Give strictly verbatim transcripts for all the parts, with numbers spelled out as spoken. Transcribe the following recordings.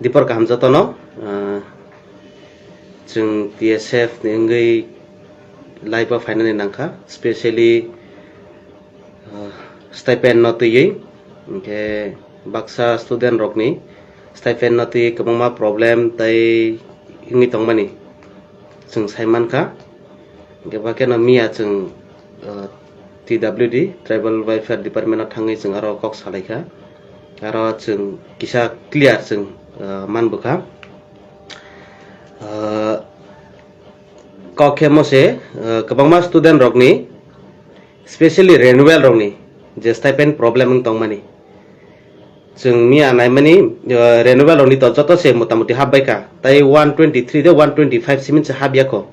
Dipor kaham jotono, ah, chwng T S F ni wngwi live o phainani nangkha, specially, ah, stipend no twiwi, hinkhe baksa student rokni stipend no twiwi kwbangma problem tei wngwi tongmani chwng sai mankha. Hinkhe bakheno miya chwng, ah, T W D, Tribal Welfare Department o thangwi chwng aro kok salaikha. Aro chwng kisa clear chwng, ah, manbwkha. Ah, kok khe mose, ah, kwbangma student rokni, specially renewal rokni je stipend problem wng tongmani. Chwng miya naimani, ah, renewal rokni to joto se motamuti hapbaikha. Tai one twenty three de one twenty five simi se hapyakho.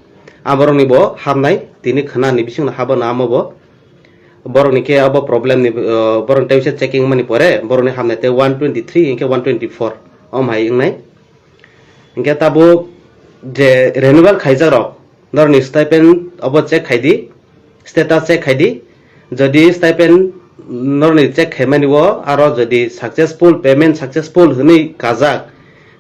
Aborokni bo hapnai, tini khwnani bisingno habo na amo bo. Borokni khe abo problem ni, ah, borokni tei se checking mani pore, borokni hapnai tei one twenty three hinkhe one twenty four om hai wngnai. Hinkhe tabuk je renewal khaijak rok, norokni stipend obo check khaidi, status check khaidi. Jodi stipend norokni check khaimani o aro jodi successful, payment successful hwnwi kajak,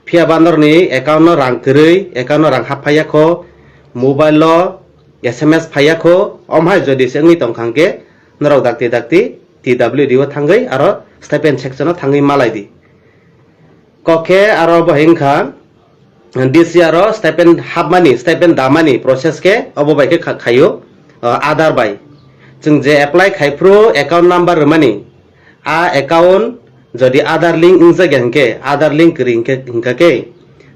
phiyaba norokni account no rang kwrwi, account no rang hap phaiya kho, mobile o S M S phaiya kho, om hai jodi se wngwi tongkha hwnkhe norok dakti dakti T W D o thangwi aro stipend section o thangwi malai di. Kok khe aro bo hai wngkha, D C R o stipend hapmani, stipend damani process khe obo bai khe kha-, khaio, uh, Aadhaar bai. Chwng je apply khai phuru account number rwmani, a account jodi Aadhaar link wngjak ya hinkhe, Aadhaar link kwrwi hinkhe, hinkha khe,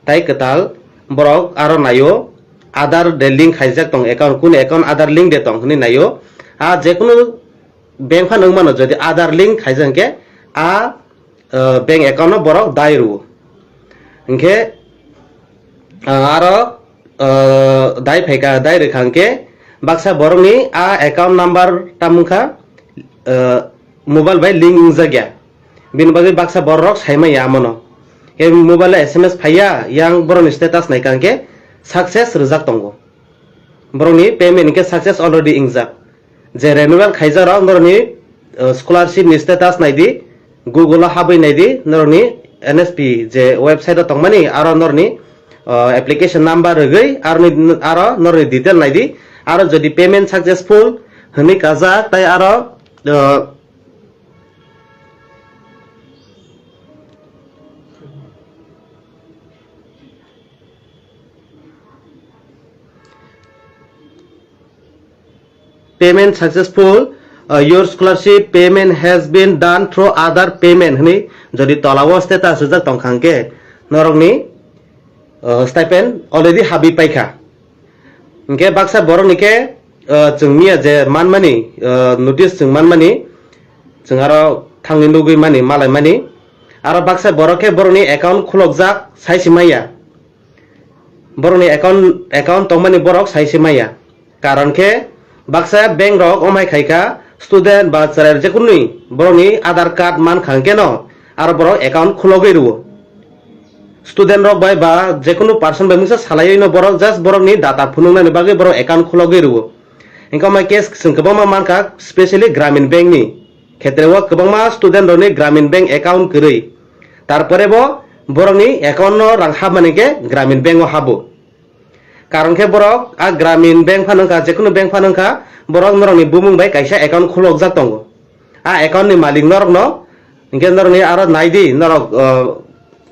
tai kwtal borok aro naio, Aadhaar de link khaijak tong account, kunu account Aadhaar link de tong hwnwi naio. A jekunu bank phano wng mano, jodi Aadhaar link khaijak hinkhe, a, uh, bank account no borok dai rwo. Hinkhe, uh, aro, uh, dai phaikha, dai rwkha hinkhe baksa borokni a account number tamo wngkha, uh, mobile bai link wngjak ya. Bini bagwi baksa borok sai manya amono. Khe mobile o S M S phaiya, yang borokni status naikha hinkhe success rwjak tongo. Borokni payment hinkhe success already wngjak. Je renewal khaijakrok norokni, uh, scholarship ni status naidi, Google o habwi naidi, norokni N S P je website o tongmani, aro norokni, uh, application number rwgwi, aroni, aro norokni detail naidi, aro jodi payment successful hwnwi kajak, tai aro, uh, Payment successful, uh, your scholarship payment has been done through Aadhaar payment hwnwi jodi tolao status rijak tongkha hwnkhe norokni, uh, stipend already habwi paikha. Hwnkhe baksa borokni khe, uh, chwng miya je manmani, uh, notice chwng manmani, chwng aro thangwi nugwi mani, malaimani. Aro baksa borok khe borokni account khulokjak sai se manya. Borokni account, account tongmani borok sai se manya. Karon khe baksa bank rok omhai khaikha student ba chwrai jekunui borokni Aadhaar card mankha hwnkhe no aro borok account khulogwi rwo. Student rok bai ba jekunu person bai mungsa salaiwi no borok just borokni data phunuknani bagwi borok account khulogwi rwo. Hinkhe omo case chwng kwbangma mankha, specially Gramin Bank ni khetreo kwbangma student rokni Gramin Bank account kwrwi. Tarpore bo borokni account no rang hapmani khe Gramin Bank o habo. Karon khe borok a Gramin Bank phano wngkha, jekunu bank phano wngkha, borok norokni bumung bai kaisa account khulokjak tongo. A account ni malik norokno, hinkhe norokni aro naidi, norok, uh,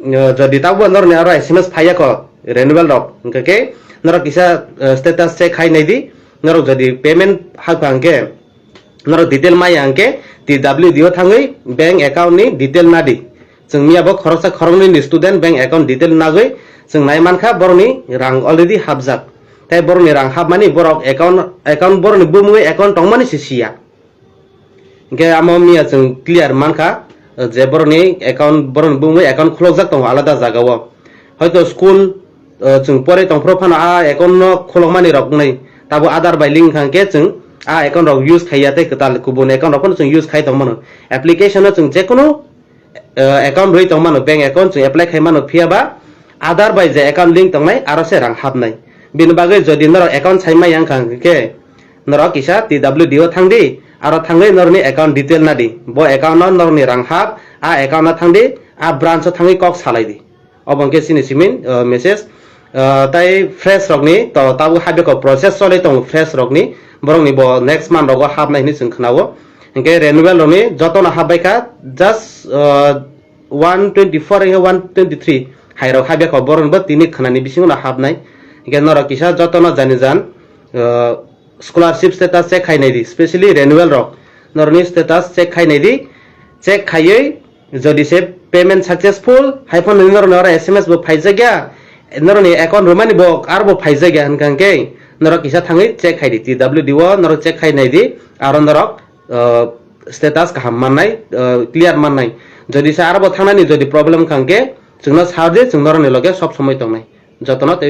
uh, jodi tabukbo norokni aro S M S phaiya kho renewal rok, hinkhe khe norok kisa, uh, status check khai naidi, norok jodi payment hakha hinkhe, norok detail maya hinkhe T W D o thangwi bank account ni detail nadi. Chwng miya bo khoroksa khoroknwi ni student bank account detail nagwi chwng nai mankha borokni rang already hapjak. Tei borokni rang hapmani borok account, account borokni bumungwi account tongmani se siya. Hinkhe amo miya chwng clear mankha, je borokni account, borokni bumungwi account khulokjak tongo alada jagao. Hoito school, uh, chwng pore tongphuru phano a account no khulokmani rok wngnai. Tabo Aadhaar bai link wngkha hinkhe chwng a account rok use khaiya tei kwtal kubun account rok phano chwng use khai tongmano. Application o chwng jekunu, uh, account rwi tongmano, bank account chwng apply khai mano, phiya ba Aadhaar bai je account link tongnai aro se rang hapnai. Bini bagwi jodi norok account sai maya wngkha hinkhe norok kisa T W D o thangdi, Aro thangwi norokni account detail nadi. Bo account no norokni rang hap, a account no thangdi, a branch o thangwi kok salai di. Obo hwnkhe chini simin, uh, message. Uh, tai fresh rokni to tabuk habya kok process choli tongo fresh rokni. Borokni bo next month rogo hapnai hinwi chwng khwnao. Hwnkhe renewal rokni jotono hapbai kha, just, uh, one twenty four hwnkhe one twenty three hai rok habya kok, borokni bo tini khwnani bisingo no hapnai. Hwnkhe norok kisa jotono jani jan, uh, scholarship status check khai nai di, specially renewal rok. Norokni status check khai nai di, check khaiwi jodi se payment successful hai phano norokni oro S M S bo phaijak ya, norokni account rwmani bo aro bo phaijak ya hwnkha hwnkhe norok kisa thangwi check khai di, T W D o norok check khai nai di, aro norok, uh, status kaham mannai, uh, clear mannai. Jodi se aro bo thangnani jodi problem wngkha hwnkhe chwngno sa di, chwng norokni loge sob somoi tongnai. Jotono tei